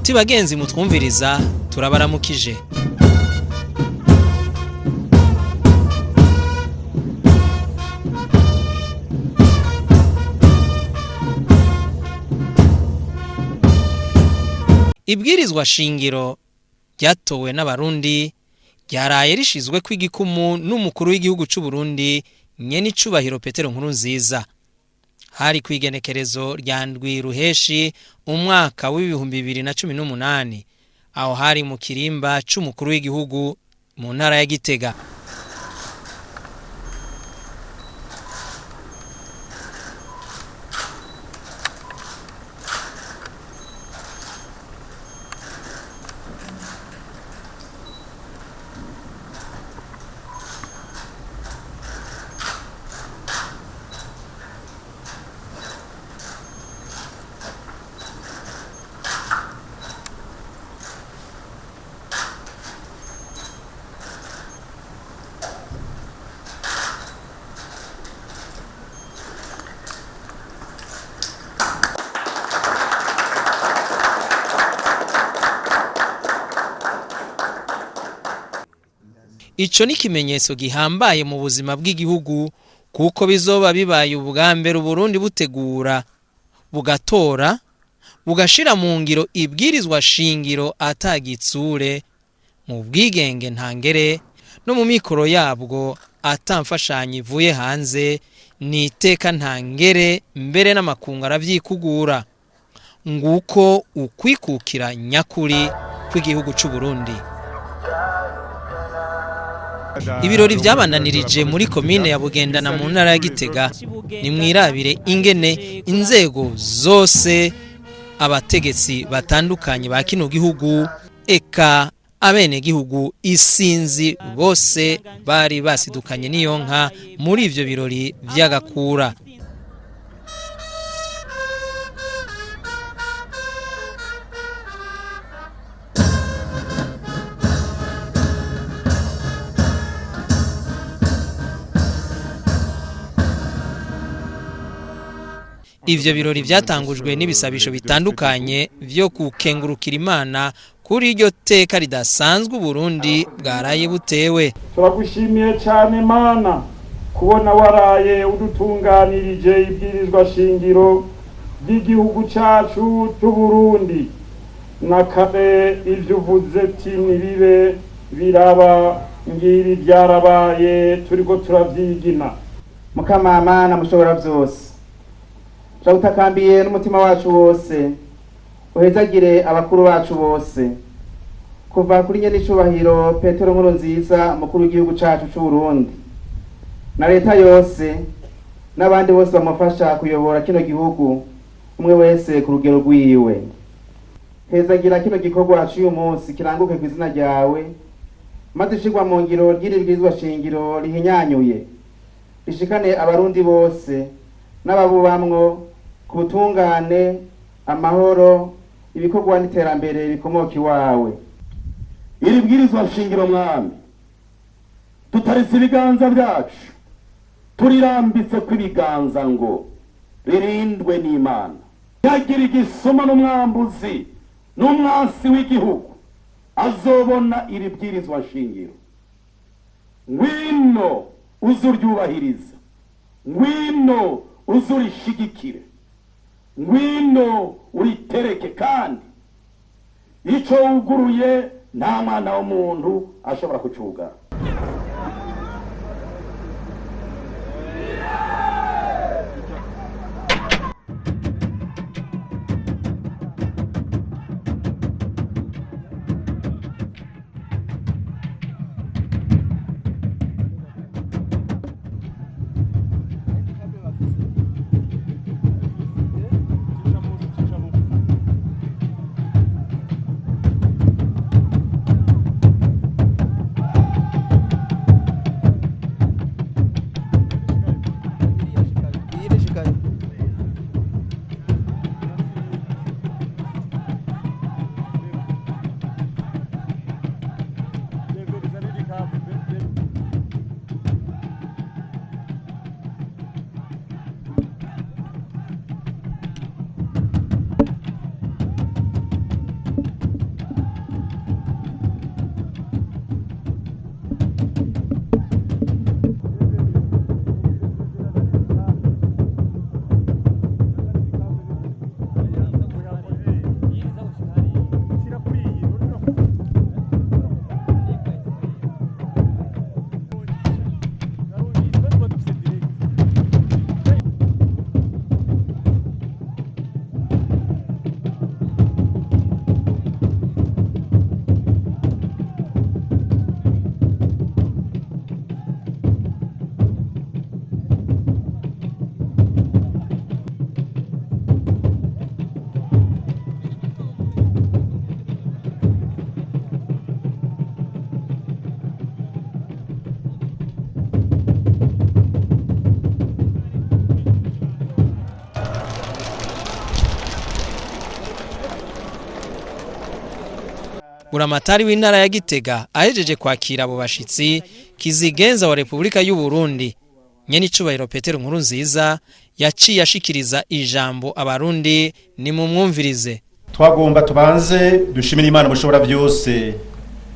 Nshuti bagenzi mutwumviriza, turabaramukije. Ibwirizwa shingiro ryatowe n'Abarundi ryaraye rishizwe kw'igikumu n'umukuru w'igihugu c'u Burundi, nyenicubahiro Petero Nkurunziza. Hari kw'igenekerezo rya ndwi Ruheshi umwaka w'2018, aho hari mu kirimba c'umukuru w'igihugu mu ntara ya Gitega. Ico ni ikimenyetso gihambaye mu buzima bw'igihugu, kuko bizoba bibaye ubwa mbere Uburundi butegura, bugatora, bugashira mu ngiro ibwirizwa shingiro atagitsure, mu bwigenge ntangere no mu mikoro yabwo atamfashanyo ivuye hanze. Ni iteka ntangere, mbere n'amakungu aravyikugura. Nguko ukwikukira nyakuri kw'igihugu c'u Burundi. Ibirori vyabandanirije muri komine ya Bugendana mu ntara ya Gitega. Nimwirabire ingene inzego zose, abategetsi batandukanye ba kino gihugu, eka abene gihugu isinzi, bose bari basidukanye n'iyo nka muri ivyo birori vy'agakura. Ivyo birori vyatangujwe n'ibisabisho bitandukanye vyo gukengurukira Imana kuri iryo teka ridasanzwe Uburundi bwaraye butewe. Turagushimiye cyane Mana kubona waraye udutunganirije ibwirizwa shingiro ry'igihugu cyacu c'Uburundi. Na kare ivyo uvuze ati nibibe biraba, ngiri byarabaye, turiko turavyigina. Mukamamana mushobora byose, turagutakambiye n'umutima wacu wose, uhezagire abakuru bacu bose, kuva kuri nyenicubahiro Petero Nkurunziza, umukuru w'igihugu cacu c'Uburundi, na leta yose n'abandi bose bamufasha kuyobora kino gihugu, umwe wese ku rugero rwiwe. Hezagira kino gikorwa c'uyu munsi kiranguke kw'izina ryawe, maze ishirwa mu ngiro ry'iri bwirizwa shingiro rihinyanyuye rishikane Abarundi bose n'ababubamwo ku butungane, amahoro, ibikorwa n'iterambere bikomoka iwawe. Iri bwirizwa nshingiro, mwami, tutaritse ibiganza byacu, turirambitse kw'ibiganza ngo ririndwe n'Imana. Yagira igisuma n'umwambuzi n'umwansi w'igihugu azobona iri bwirizwa nshingiro, ngwino uzuryubahiriza, ngwino uzurishigikire, ngwino uritereke, kandi ico wuguruye nta mwana w'umuntu ashobora kucugara. Buramatari w'intara ya Gitega ahejeje kwakira abo bashitsi, kizigenza wa Repubulika y'u Burundi nyenicubahiro Petero Nkurunziza yaciye ashikiriza ijambo abarundi. Nimumwumvirize. Twagomba tubanze dushimire Imana mushobora byose,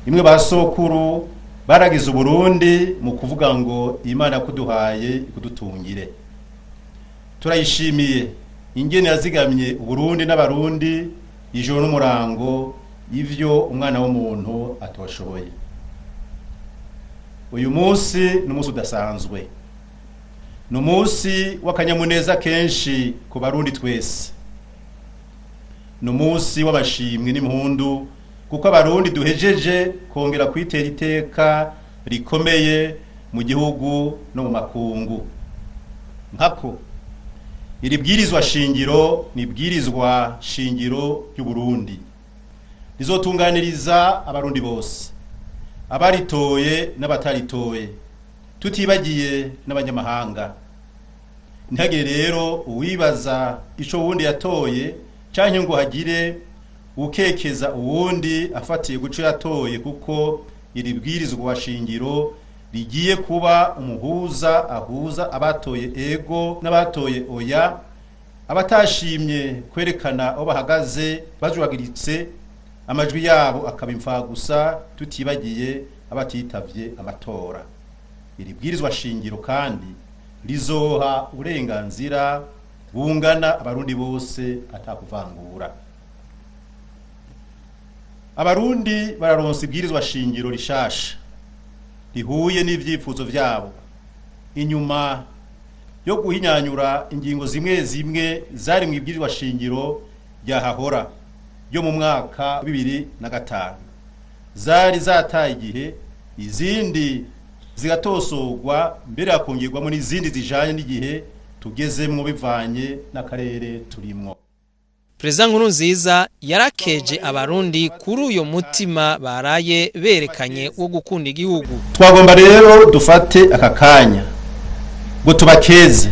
imwe ba sokuru baragize Uburundi mu kuvuga ngo Imana yakuduhaye ikudutungire. Turayishimiye ingene yazigamye Uburundi n'abarundi ijoro n'umurango, ivyo umwana w'umuntu atoshoboye. Uyu munsi ni umunsi udasanzwe, ni umunsi w'akanyamuneza kenshi ku barundi twese, ni umunsi w'abashimwe n'impundu, kuko abarundi duhejeje kongera kwitera iteka rikomeye mu gihugu no mu makungu. Nkako iri bwirizwa shingiro ni bwirizwa shingiro ry'u Burundi, rizotunganiriza abarundi bose, abaritoye n'abataritoye, tutibagiye n'abanyamahanga. Ntihagire rero uwibaza ico wundi yatoye canke ngo hagire ukekeza uwundi afatiye guco yatoye, kuko iri bwirizwa shingiro rigiye kuba umuhuza ahuza abatoye ego n'abatoye oya, abatashimye kwerekana aho bahagaze bajwagiritse amajwi yabo akaba imfagusa, tutibagiye abatitavye amatora. Iri bwirizwa shingiro kandi rizoha uburenganzira bungana abarundi bose atakuvangura. Abarundi bararonsa ibwirizwa shingiro rishasha rihuye n'ivyifuzo vyabo, inyuma yo guhinyanyura ingingo zimwe zimwe zari mu ibwirizwa shingiro ryahahora ryo mu mwaka 2005, zari zataye igihe, izindi zigatosorwa, mbere hakongerwamo n'izindi zijanye n'igihe tugezemwo bivanye n'akarere turimwo. Perezida Nkurunziza yarakeje abarundi kuri uyo mutima baraye berekanye wo gukunda igihugu. Twagomba rero dufate aka kanya ngo tubakeze,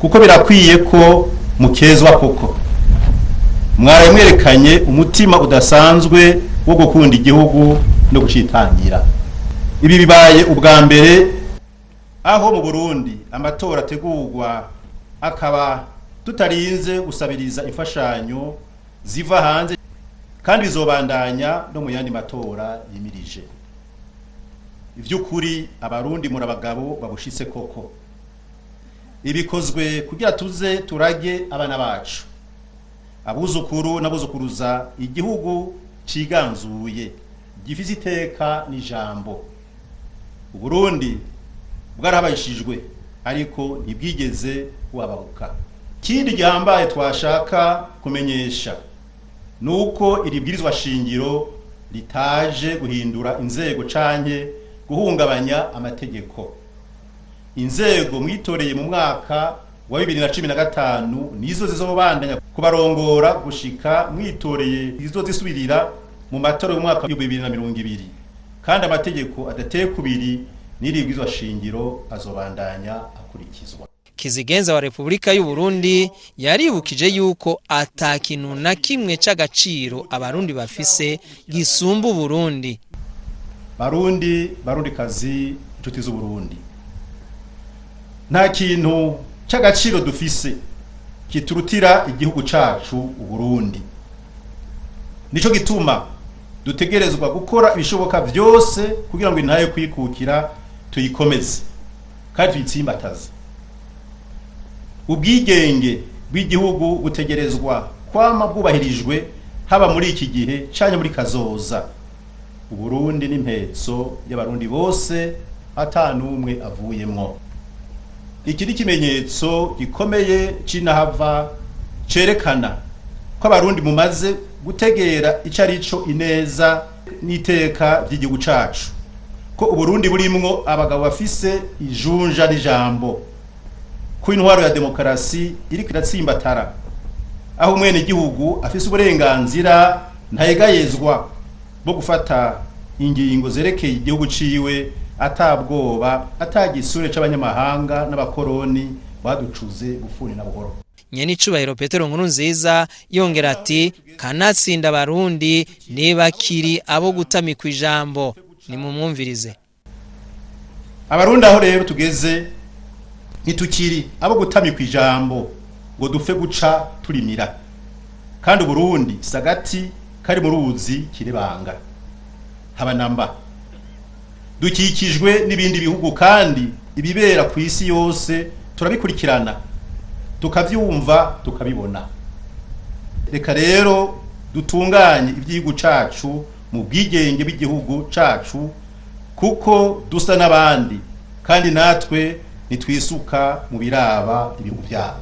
kuko birakwiye ko mukezwa, koko mwaraye mwerekanye umutima udasanzwe wo gukunda igihugu no gucitangira. Ibi bibaye ubwa mbere aho mu Burundi amatora ategurwa akaba tutarinze gusabiriza imfashanyo ziva hanze, kandi bizobandanya no mu yandi matora yimirije. Ivy'ukuri abarundi muri abagabo babushitse koko. Ibikozwe kugira tuze turage abana bacu, abuzukuru n'abuzukuruza, igihugu ciganzuye gifise iteka n'ijambo. Uburundi bwarahabashijwe ariko ntibwigeze wababuka. Ikindi gihambaye twashaka kumenyesha nuko iri bwirizwa shingiro ritaje guhindura inzego canke guhungabanya amategeko. Inzego mwitoreye mu mwaka wa 2015 nizo zizobandanya kubarongora gushika mwitoreye izo zisubirira mu matora y'umwaka wa 2020, kandi amategeko adateye kubiri n'iri bwirizwa shingiro azobandanya akurikizwa. Kizigenza wa Repubulika y'u Burundi yaribukije yuko ata kintu na kimwe c'agaciro abarundi bafise gisumba Uburundi. Barundi, barundikazi, inshuti z'Uburundi, nta kintu c'agaciro dufise kiturutira igihugu cacu Uburundi. Nico gituma dutegerezwa gukora ibishoboka vyose kugira ngo intaye kwikukira tuyikomeze kandi tuyitsimbataze. Ubwigenge bw'igihugu butegerezwa kwama bwubahirijwe, haba muri iki gihe canke muri kazoza. Uburundi n'impetso y'abarundi bose ata n'umwe avuyemwo. Iki ni ikimenyetso gikomeye c'inahava cerekana ko abarundi mumaze gutegera ico arico ineza n'iteka ry'igihugu cacu, ko Uburundi burimwo abagabo bafise ijunja n'ijambo, ko intwaro ya demokarasi iriko iratsimbatara, aho umwene gihugu afise uburenganzira ntayegayezwa bwo gufata ingingo zerekeye igihugu ciwe atabwoba, atagisure c'abanyamahanga n'abakoroni baducuze gufuni na buhoro. Nyenicubahiro Petero Nkurunziza yongera ati kanatsinda abarundi ntibakiri abo gutamikwa ijambo. Nimumwumvirize. Abarundi aho rero tugeze ntitukiri abo gutamikwa ijambo ngo dupfe guca turimira, kandi Uburundi sagati kari mu ruzi kirebanga haba namba. Dukikijwe n'ibindi bihugu kandi ibibera ku isi yose turabikurikirana, tukavyumva, tukabibona. Reka rero dutunganye ivy'igihugu cacu mu bwigenge bw'igihugu cacu, kuko dusa n'abandi kandi natwe nitwisuka mu biraba ibihugu vyabo.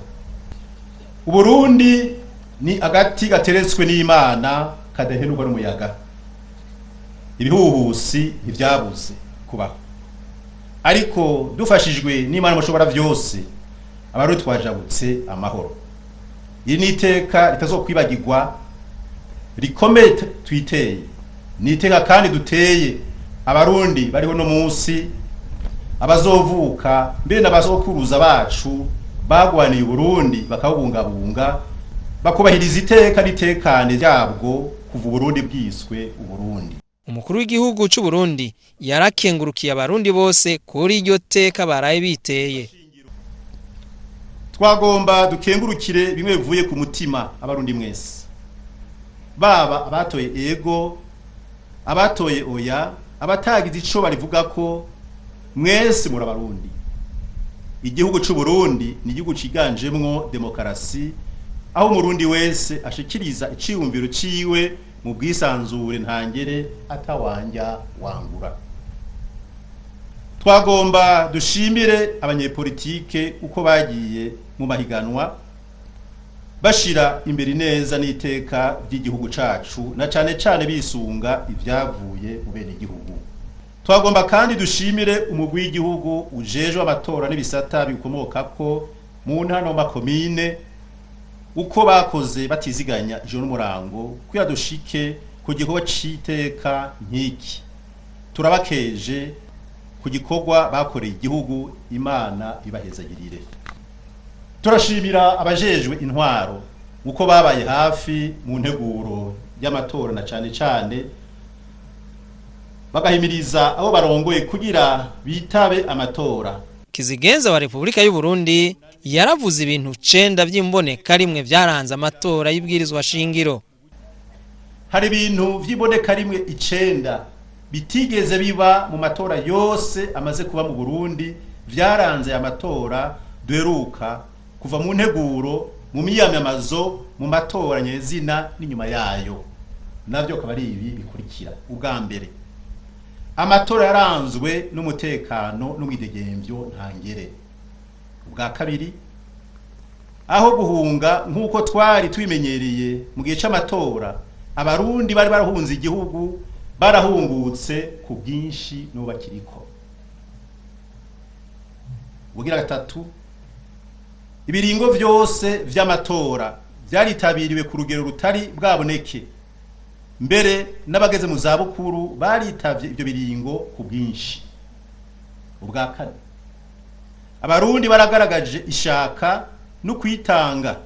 Uburundi ni agati gateretswe n'Imana kadahenurwa n'umuyaga. Ibihuhusi ntivyabuze kubaho, ariko dufashijwe n'Imana mushobora vyose, abarundi twajabutse amahoro. Iri ni iteka ritazokwibagirwa rikomeye twiteye, ni iteka kandi duteye abarundi bariho no munsi, abazovuka mbere n'abazokuruza bacu bagwaniye Uburundi bakabubungabunga, bakubahiriza iteka n'itekane ryabwo kuva Uburundi bwiswe Uburundi. Umukuru w'igihugu c'u Burundi yarakengurukiye abarundi bose kuri iryo teka baraye biteye. Twagomba dukengurukire bimwe bivuye ku mutima abarundi mwese, baba abatoye ego, abatoye oya, abatagize ico barivuga ko, mwese muri abarundi. Igihugu c'u Burundi ni igihugu ciganjemwo demokarasi, aho umurundi wese ashikiriza iciyumviro ciwe mu bwisanzure ntangere atawanja wangura. Twagomba dushimire abanyepolitike uko bagiye mu mahiganwa bashira imbere neza n'iteka ry'igihugu cacu, na cane cane bisunga ivyavuye mu bene igihugu. Twagomba kandi dushimire umugwi w'igihugu ujejwe amatora n'ibisata bikomokako mu ntara no makomine, uko bakoze batiziganya ijoro n'umurango kugira dushike ku gikorwa c'iteka nk'iki. Turabakeje ku gikorwa bakoreye igihugu, Imana ibahezagirire. Turashimira abajejwe intwaro uko babaye hafi mu nteguro y'amatora, na cane cane bagahimiriza abo barongoye kugira bitabe amatora. Kizigenza wa Repubulika y'u Burundi yaravuze ibintu 9 vy'imboneka rimwe vyaranze amatora y'ibwirizwa shingiro. Hari ibintu vy'imboneka rimwe 9 bitigeze biba mu matora yose amaze kuba mu Burundi, vyaranze amatora duheruka kuva mu nteguro, mu miyamamazo, mu matora nyezina n'inyuma yayo. Navyo akaba ari ibi bikurikira. Ubwa mbere, amatora yaranzwe n'umutekano n'umwidegemvyo ntangere. Ubwa kabiri, aho guhunga nk'uko twari tubimenyereye mu gihe c'amatora, abarundi bari barahunze igihugu barahungutse ku bwinshi n'ubu bakiriko. Ubugira gatatu, ibiringo vyose vy'amatora vyaritabiriwe ku rugero rutari bwaboneke, mbere n'abageze mu zabukuru baritavye ivyo biringo ku bwinshi. Ubwa kane, abarundi baragaragaje ishaka no kwitanga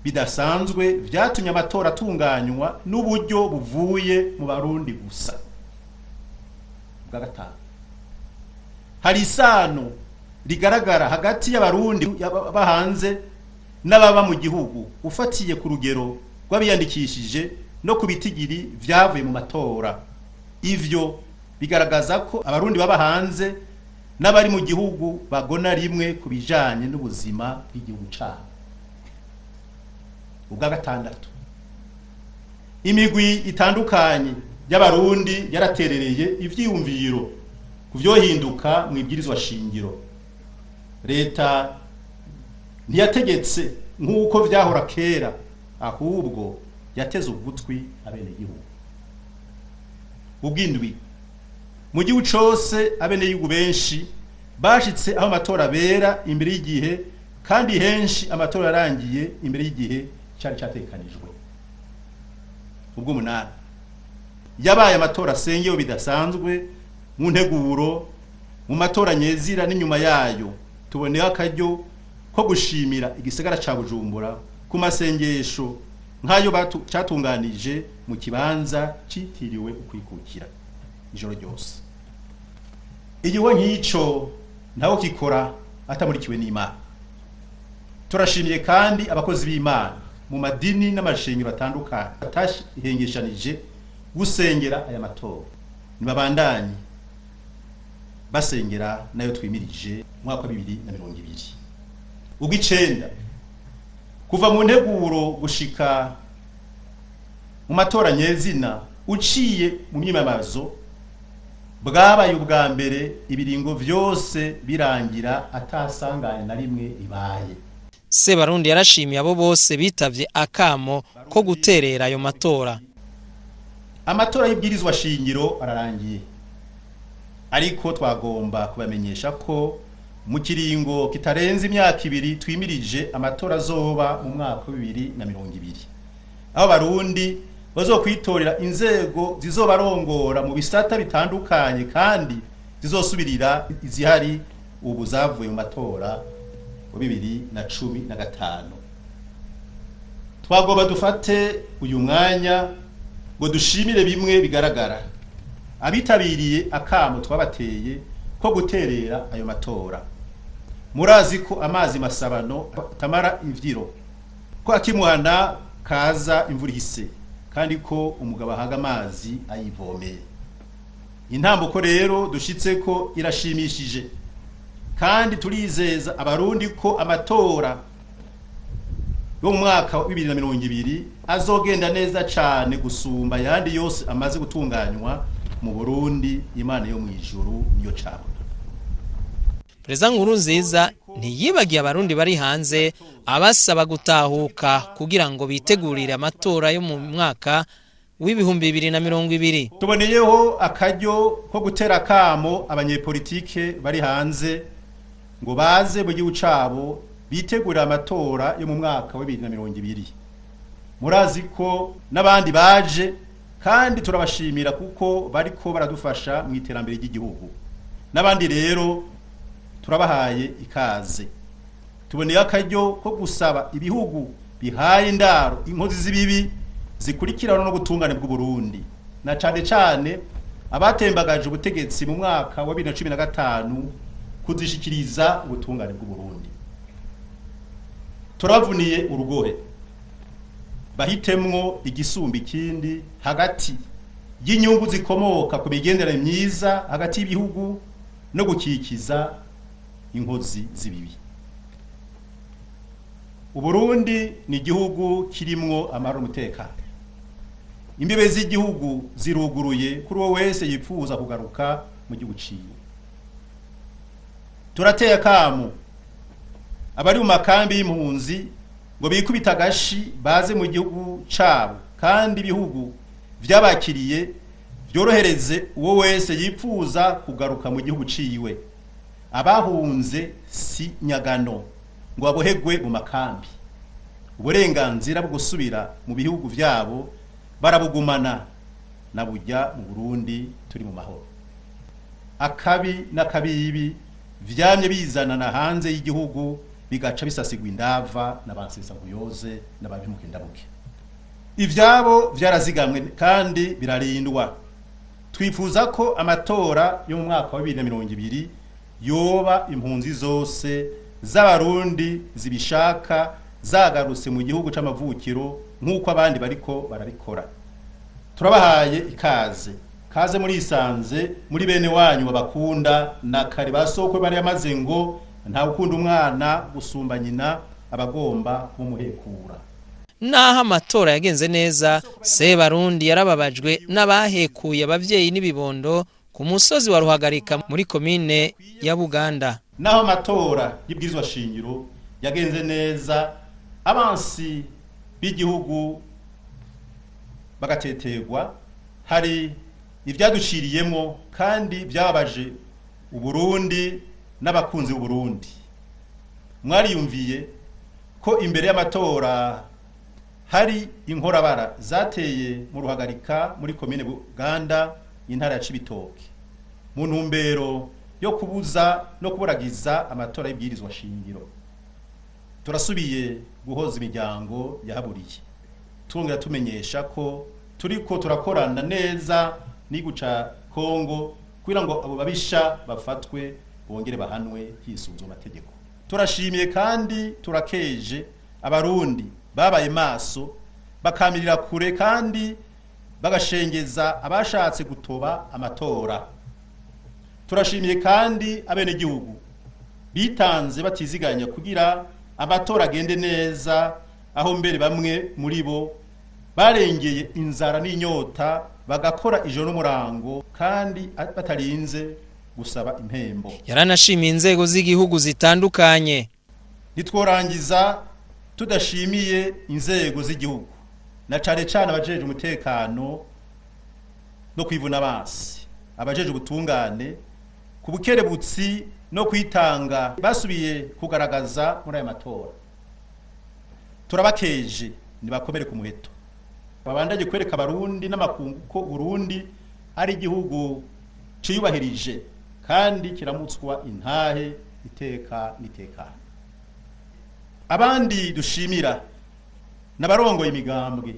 bidasanzwe vyatumye amatora atunganywa n'uburyo buvuye mu barundi gusa. Ubwa gatanu, hari isano rigaragara hagati y'abarundi bahanze n'ababa mu gihugu, ufatiye ku rugero rw'abiyandikishije no ku bitigiri vyavuye mu matora. Ivyo bigaragaza ko abarundi baba hanze n'abari mu gihugu bagona rimwe ku bijanye n'ubuzima bw'igihugu cabo. Ubwa gatandatu, imigwi itandukanye y'abarundi yaraterereye ivyiyumviro ku vyohinduka mu ibwirizwa shingiro. Leta ntiyategetse nk'uko vyahora kera, ahubwo yateze ugutwi abenegihugu. Ubwindwi, mu gihugu cose abenegihugu benshi bashitse aho amatora abera imbere y'igihe, kandi henshi amatora yarangiye imbere y'igihe cari categekanijwe. Ubw'umunani, yabaye amatora asengewe bidasanzwe mu nteguro, mu matora nyezira n'inyuma yayo. Tuboneho akaryo ko gushimira igisagara ca Bujumbura ku masengesho nk'ayo catunganije mu kibanza citiriwe ukwikukira ijoro ryose. Igihugu nk'ico ntawo kikora atamurikiwe n'Imana. Turashimiye kandi abakozi b'Imana mu madini n'amashengero atandukanye batahengeshanije gusengera aya matora. Nibabandanye basengera nayo twimirije umwaka wa 2020. Ugicenda, kuva mu nteguro gushika mu matora nyezina uciye mu myimamazo, bwabaye ubwa mbere ibiringo vyose birangira atasanganya na rimwe ribaye. Sebarundi yarashimiye abo bose bitavye akamo ko guterera ayo matora. Amatora y'ibwirizwa shingiro ararangiye, ariko twagomba kubamenyesha ko mu kiringo kitarenze imyaka 2 twimirije amatora azoba mu mwaka wa 2020, aho Barundi bazokwitorera inzego zizobarongora mu bisata bitandukanye kandi zizosubirira izihari ubu zavuye mu matora wa 2015. Twagomba dufate uyu mwanya ngo dushimire bimwe bigaragara abitabiriye akamo twabateye ko guterera ayo matora. Murazi ko amazi masabano tamara imvyiro, ko akimuhana kaza imvura ihise, kandi ko umugabo ahaga amazi ayivomeye. Intambuko rero dushitse ko irashimishije, kandi turizeza Abarundi ko amatora yo mu mwaka wa 2020 azogenda neza cane gusumba yandi yose amaze gutunganywa mu Burundi. Imana yo mwijuru niyo cabona. Perezida Nkurunziza ntiyibagiye Abarundi bari hanze, abasaba gutahuka kugira ngo bitegurire amatora yo mu mwaka w'2020. Tuboneyeho akaryo ko gutera akamo abanyepolitike bari hanze ngo baze mu gihugu cabo bitegurire amatora yo mu mwaka wa 2020. Murazi ko n'abandi baje kandi turabashimira kuko bariko baradufasha mu iterambere ry'igihugu. N'abandi rero turabahaye ikaze. Tuboneye akaryo ko gusaba ibihugu bihaye indaro inkozi z'ibibi zikurikirana no gutungane bw'u Burundi, na cane cane abatembagaje ubutegetsi mu mwaka wa 2015 kuzishikiriza ubutungane bw'u Burundi. Turavuniye urugohe bahitemwo igisumba ikindi hagati y'inyungu zikomoka ku migenderanire myiza hagati y'ibihugu no gukikiza inkozi z'ibibi. Uburundi ni igihugu kirimwo amahoro n'umutekano. Imbibe z'igihugu ziruguruye kuri uwo wese yifuza kugaruka mu gihugu ciwe. Turateye akamo abari mu makambi y'impunzi ngo bikubita agashi baze mu gihugu cabo, kandi ibihugu vyabakiriye vyorohereze uwo wese yifuza kugaruka mu gihugu ciwe. Abahunze si nyagano ngo abohegwe mu makambi. Uburenganzira bwo gusubira mu bihugu vyabo barabugumana, na burya mu Burundi turi mu mahoro. Akabi n'akabibi vyamye bizanana hanze y'igihugu bigaca bisasigwa indava n'abansesa nkuyoze n'ababimukendabuke. Ivyabo vyarazigamwe kandi birarindwa. Twifuza ko amatora yo mu mwaka wa 2020 yoba impunzi zose z'Abarundi zibishaka zagarutse mu gihugu c'amavukiro nk'uko abandi bariko barabikora. Turabahaye ikaze, kaze muri isanze muri bene wanyu babakunda na kare basokwe bari yamaze ngo nta ukunda umwana gusumba nyina abagomba kumuhekura. Naho amatora yagenze neza, Sebarundi yarababajwe n'abahekuye abavyeyi n'ibibondo ku musozi wa Ruhagarika muri komine ya Buganda. Naho amatora y'ibwirizwa shingiro yagenze neza, abansi b'igihugu bagateterwa, hari ibyaduciriyemo kandi byababaje Uburundi n'abakunzi b'Uburundi. Mwariyumviye ko imbere y'amatora hari inkorabara zateye mu Ruhagarika muri komine Buganda intara ya Cibitoke, mu ntumbero yo kubuza no kuburagiza amatora y'ibwirizwa shingiro. Turasubiye guhoza imiryango yahaburiye, twongera tumenyesha ko turiko turakorana neza n'igihugu ca Kongo kugira ngo abo babisha bafatwe bongere bahanwe hisunzwe amategeko. Turashimiye kandi turakeje Abarundi babaye maso, bakamirira kure kandi bagashengeza abashatse gutoba amatora. Turashimiye kandi abenegihugu bitanze batiziganya kugira amatora agende neza, aho mbere bamwe muri bo barengeye inzara n'inyota bagakora ijoro n'umurango kandi batarinze gusaba impembo. Yaranashimiye inzego z'igihugu zitandukanye. Ntitworangiza tudashimiye inzego z'igihugu, na cane cane abajeje umutekano no kwivuna abansi, abajeje ubutungane, ku bukerebutsi no kwitanga basubiye kugaragaza muri aya matora. Turabakeje, nibakomere ku muheto, babandanye kwereka Abarundi n'amakungu ko Burundi ari igihugu ciyubahirije kandi kiramutswa intahe iteka n'itekano. Abandi dushimira n'abarongoye imigambwe,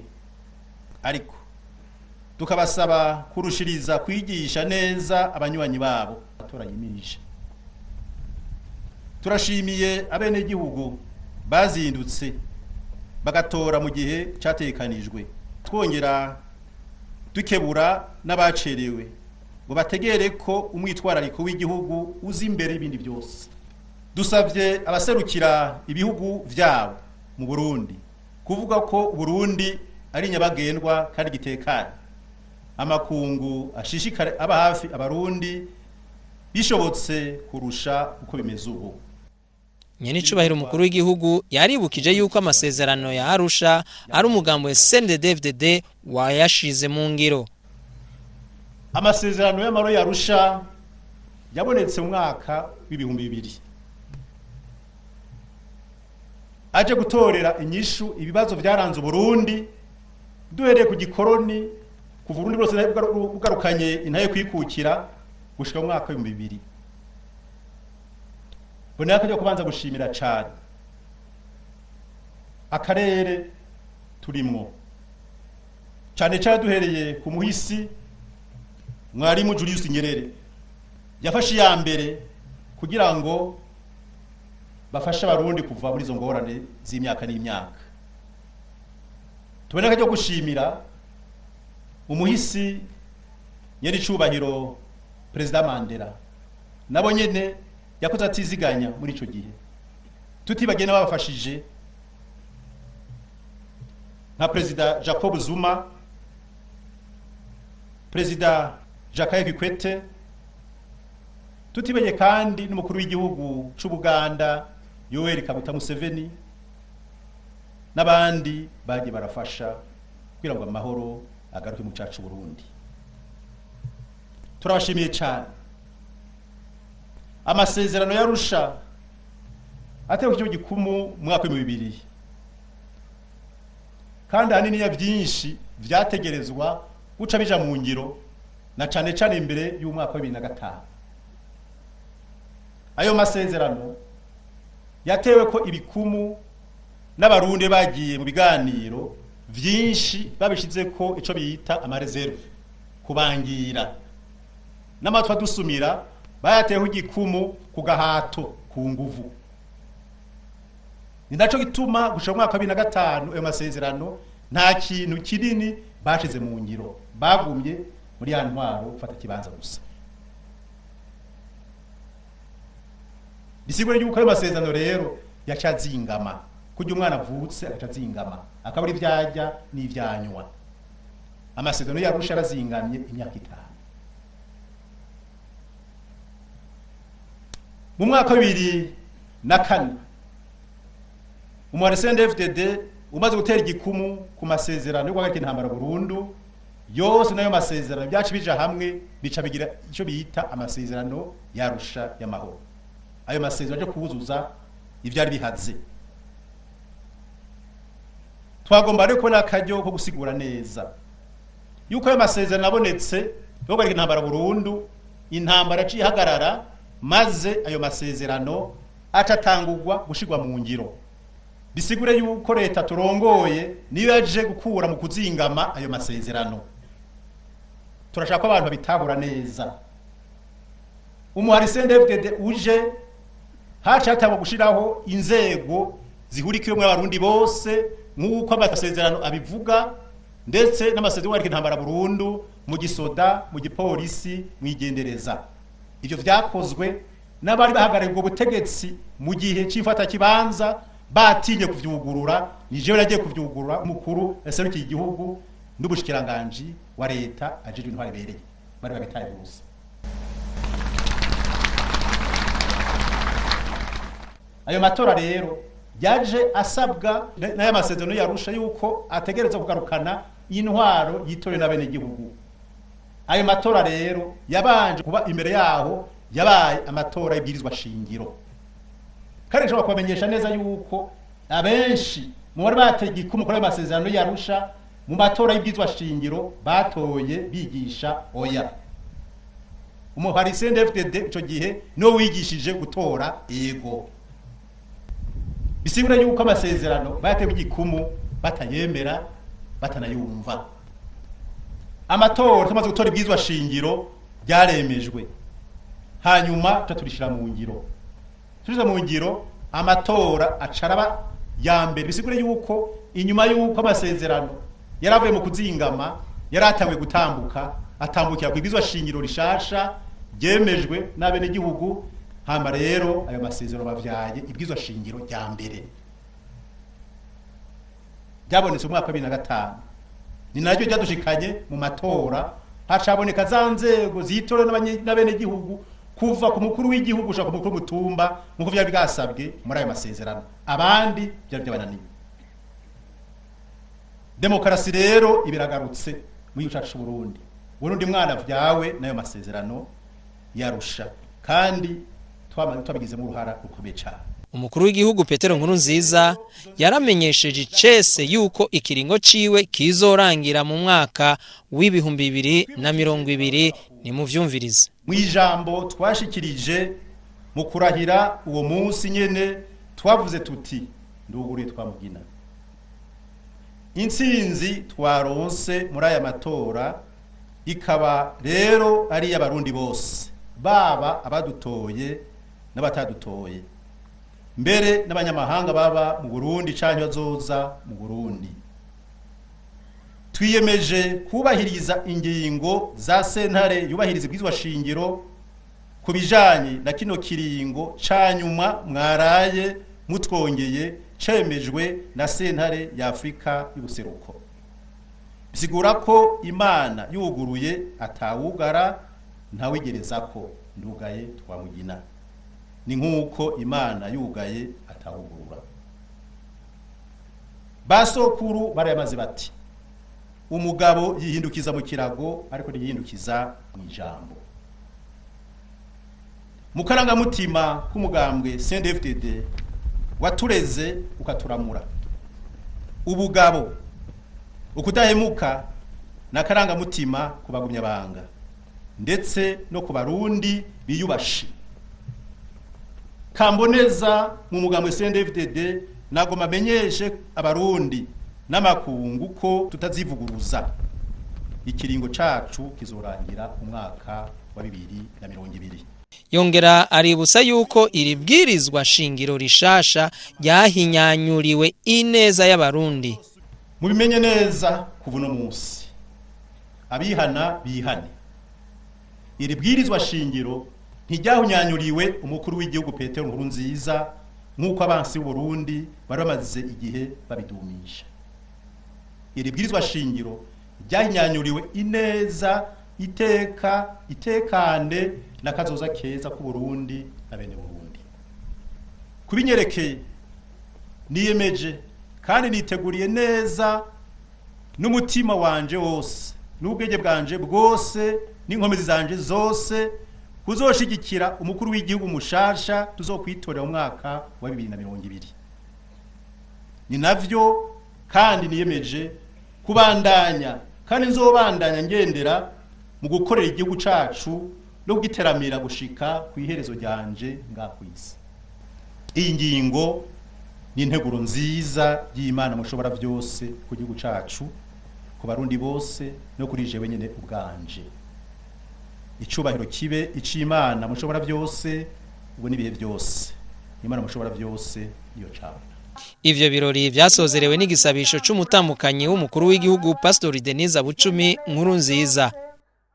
ariko tukabasaba kurushiriza kwigisha neza abanywanyi babo amatora yimirije. Turashimiye abenegihugu bazindutse bagatora mu gihe cyatekanijwe, twongera dukebura n'abacerewe ngo bategere ko umwitwarariko w'igihugu uzi imbere y'ibindi byose. Dusabye abaserukira ibihugu vyabo mu Burundi kuvuga ko Burundi ari nyabagendwa kandi gitekanye, amakungu ashishikare aba hafi Abarundi bishobotse kurusha uko bimeze ubu. Nyenicubahiro umukuru w'igihugu yaribukije yuko amasezerano ya Arusha ari umugambo wa CNDD-FDD wayashize mu ngiro. Amasezerano y'amaro ya Arusha yabonetse mu mwaka w'2000, aje gutorera inyishu ibibazo vyaranze Burundi duhereye ku gikoroni, kuva Burundi bwose bugarukanye intaye kwikukira gushika mu mwaka w'2000. Bonera akajya kubanza gushimira cane akarere turimwo, cane cane duhereye ku muhisi Mwarimu Julius Nyerere yafashe iya mbere kugira ngo bafashe Abarundi kuva muri izo ngorane z'imyaka n'imyaka. Tuboneka ryo gushimira umuhisi Nyericubahiro Perezida Mandela, nabo nyene yakoze atiziganya muri ico gihe, tutibagiye n'ababafashije nka Perezida Jacob Zuma, Perezida Jakaya Kikwete, tutibagiye kandi n'umukuru w'igihugu c'Ubuganda Yoweri Kaguta Museveni n'abandi bagiye barafasha kugira ngo amahoro agaruke mu cacu Burundi. Turabashimiye cyane. Amasezerano y'Arusha atewe icyo gikumu mu mwaka w'2000, kandi ahanini ya byinshi vyategerezwa guca bija mu ngiro, na cane cane imbere y'umwaka wa 2005. Ayo masezerano yatewe ko ibikumu n'Abarundi bagiye mu biganiro vyinshi babishize ko ico bita amareserve kubangira n'amatwa dusumira, bayateho igikumu ku gahato ku nguvu. Ni naco gituma gushika mu mwaka wa 2005 ayo masezerano nta kintu kinini bashize mu ngiro, bagumye muri ya ntwaro gufata kibanza gusa. Bisigura yuko ayo masezerano rero yaca azingama, kurya umwana avutse agaca azingama akabura ivyarya n'ivyanywa. Amasezerano y'Arusha yarazingamye imyaka 5. Mu mwaka wa 2004 umwari CNDD-FDD umaze gutera igikumu ku masezerano yo guhagarika intambara burundu yose, nayo masezerano byacu bija hamwe bica bigira icyo bita amasezerano y'Arusha y'amahoro. Ayo masezerano aje kuzuza ivyari bihaze. Twagomba rero kubona akaryo ko gusigura neza yuko ayo masezerano abonetse yo guhagarika intambara burundu, intambara aciye ihagarara, maze ayo masezerano acatangurwa gushirwa mu ngiro. Bisigure yuko leta turongoye niyo yaje gukura mu kuzingama ayo masezerano. Turashaka ko abantu babitahura neza. Umuhari CNDD-FDD uje haca hatangwa gushiraho inzego zihurikiwemwo abarundi bose nk'uko amasezerano abivuga, ndetse n'amasezerano y'uko intambara burundu mu gisoda, mu gipolisi, mwigendereza. Ivyo vyakozwe n'abari bahagarariye ubwo butegetsi mu gihe c'imfata kibanza batinye kuvyugurura. Ni jewe nagiye kuvyugurura, umukuru yaserukiye igihugu n'ubushikiranganji wa leta ajejwe intwari bereye bari babitaye bose. Ayo matora rero yaje asabwa n'aya masezerano yarusha yuko ategereza kugarukana intwaro yitorewe n'abenegihugu. Ayo matora rero yabanje kuba imbere yaho yabaye amatora y'ibwirizwa shingiro. Kandi nshobora kubamenyesha neza yuko abenshi mu bari bateye igikumu kuri ayo masezerano yarusha mu matora y'ibwirizwa shingiro batoye bigisha oya. Umuhari CNDD-FDD ico gihe no wigishije gutora yego. Bisigura yuko amasezerano batewe igikumu batayemera batanayumva. Amatora tumaze gutora ibwirizwa shingiro byaremejwe, hanyuma tuturishira mu ngiro. Tushira mu ngiro amatora acaraba ya mbere. Bisigura yuko inyuma yuko amasezerano yaravuye mu kuzingama yaratanguye gutambuka, atambukira ku ibwirizwa shingiro rishasha ryemejwe n'abenegihugu. Hama rero ayo masezerano bavyaye ibwirizwa shingiro rya mbere ryabonetse mu mwaka wa 2005, ni naryo ryadushikanye mu matora. Hacaboneka za nzego zitorewe n'abenegihugu kuva ku mukuru w'igihugu gushika ku mukuru w'umutumba nk'uko vyari bwasabwe muri ayo masezerano. Abandi byari byabananiye. Demokarasi rero ibiragarutse mu gihugu cacu c'Uburundi. Burundi mwana vyawe n'ayo masezerano yarusha, kandi twabigizemo uruhara rukomeye cyane. Umukuru w'igihugu Petero Nkurunziza yaramenyesheje icese yuko ikiringo ciwe kizorangira mu mwaka w'2020. Nimuvyumvirize. Mu ijambo twashikirije mu kurahira uwo munsi nyene twavuze tuti: nduguruye twamugina. Intsinzi twaronse muri aya matora ikaba rero ari iy'abarundi bose, baba abadutoye n'abatadutoye, mbere n'abanyamahanga baba mu Burundi canke bazoza mu Burundi. Twiyemeje kubahiriza ingingo za sentare yubahiriza ibwirizwa shingiro ku bijanye na kino kiringo ca nyuma mwaraye mutwongeye, cemejwe na sentare ya Afrika y'ubuseruko. Bisigura ko Imana yuguruye atawugara, ntawigerezako. Ndugaye twamugina. Ni nkuko Imana yugaye atawugurura. Basokuru barayamaze bati: umugabo yihindukiza mu kirago ariko ntiyihindukiza mu ijambo. Mu karangamutima k'umugambwe CNDD-FDD watureze ukaturamura, ubugabo, ukudahemuka na karangamutima ku bagumyabanga ndetse no ku barundi biyubashe. Kamboneza mu mugambwe CNDD-FDD nagoma amenyeshe abarundi n'amakungu ko tutazivuguruza. Ikiringo cacu kizorangira umwaka wa 2020. Yongera aributsa yuko iri bwirizwa shingiro rishasha ryahinyanyuriwe ineza y'abarundi. Mubimenye neza kuva uno munsi, abihana bihane. Iri bwirizwa shingiro ntiryahunyanyuriwe umukuru w'igihugu Petero Nkurunziza nk'uko abansi b'Uburundi bari bamaze igihe babidumisha. Iri bwirizwa shingiro ryahinyanyuriwe ineza, iteka, itekane na kazoza keza ku Burundi na bene Burundi. Kubinyerekeye niyemeje kandi niteguriye neza n'umutima wanje wose n'ubwenge bwanje bwose n'inkomezi zanje zose kuzoshigikira umukuru w'igihugu mushasha tuzokwitorera mu mwaka wa 2020. Ni navyo kandi niyemeje kubandanya kandi nzobandanya ngendera mu gukorera igihugu cacu no kugiteramira gushika ku iherezo ryanje ngakwisi. Iyi ngingo N'integuro nziza y'Imana mushobora byose ku gihugu cacu, ku Barundi bose no kuri jewe nyene ubwanje. Icubahiro kibe ic'Imana mushobora byose ubu n'ibihe byose. Imana mushobora byose niyo cabona. Ivyo birori vyasozerewe n'igisabisho c'umutamukanyi w'umukuru w'igihugu, Pastor Denise Bucumi Nkuru Nziza.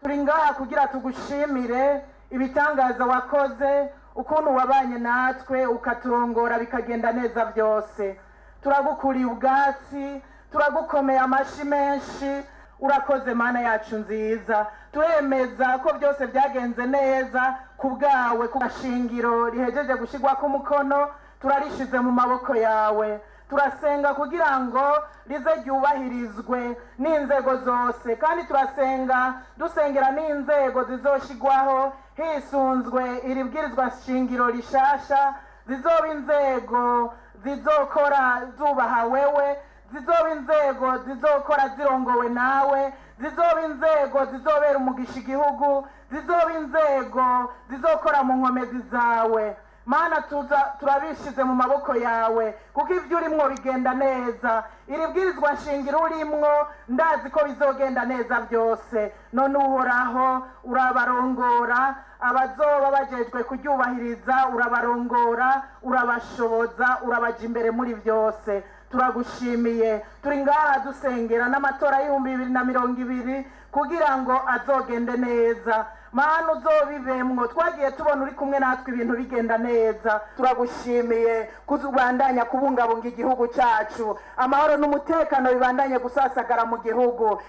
Turi ngaha kugira tugushimire ibitangaza wakoze, ukuntu wabanye natwe ukaturongora bikagenda neza byose. Turagukuriye ubwatsi, turagukomeye amashi menshi. Urakoze Mana yacu nziza. Turemeza ko byose byagenze neza ku bwawe. Ku gashingiro rihejeje gushyirwako umukono, turarishize mu maboko yawe. Turasenga kugira ngo rize ryubahirizwe n'inzego zose, kandi turasenga dusengera n'inzego zizoshigwaho hisunzwe iri bwirizwa shingiro rishasha, zizoba inzego zizokora zubaha wewe, zizoba inzego zizokora zirongowe nawe, zizoba inzego zizobera umugisha igihugu, zizoba inzego zizokora mu nkomezi zawe. Mana, tuza turabishize mu maboko yawe, kuko ibyo urimwo bigenda neza. Iri bwirizwa nshingiro urimwo, ndazi ko bizogenda neza byose. None Uhoraho, urabarongora abazoba bajejwe kuryubahiriza, urabarongora, urabashoboza, urabaja imbere muri byose. Turagushimiye. Turi ngaha dusengera n'amatora y'2020 kugira ngo azogende neza. Mana, uzobibemwo. Twagiye tubona uri kumwe natwe, ibintu bigenda neza. Turagushimiye kuzubandanya kubungabunga igihugu cyacu, amahoro n'umutekano bibandanye gusasagara mu gihugu.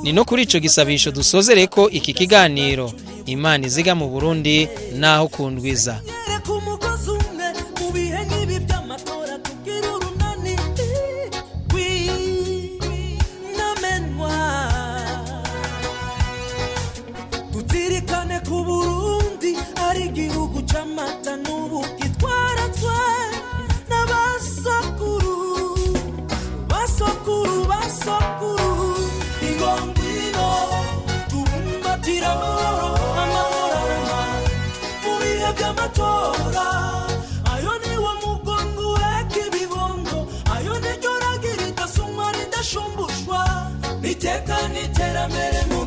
Ni no kuri ico gisabisho dusozere ko iki kiganiro. Imana iziga mu Burundi naho kundwiza. Ku mugozi umwe mu bihe nk'ibi by'amatora, tugira urunani rw'intamenwa, tuzirikane ku Burundi ari igihugu c'amata n'ubuki twaratswe n'abasokuru, basokuru, basokuru. Ingongwino tubumbatira amahoro, amahoro arama mu bihe by'amatora. Ayo niwo mugongo uheka ibibondo, ayo niryo ragira ridasumwa, ridashumbushwa, n'iteka n'iterambere mu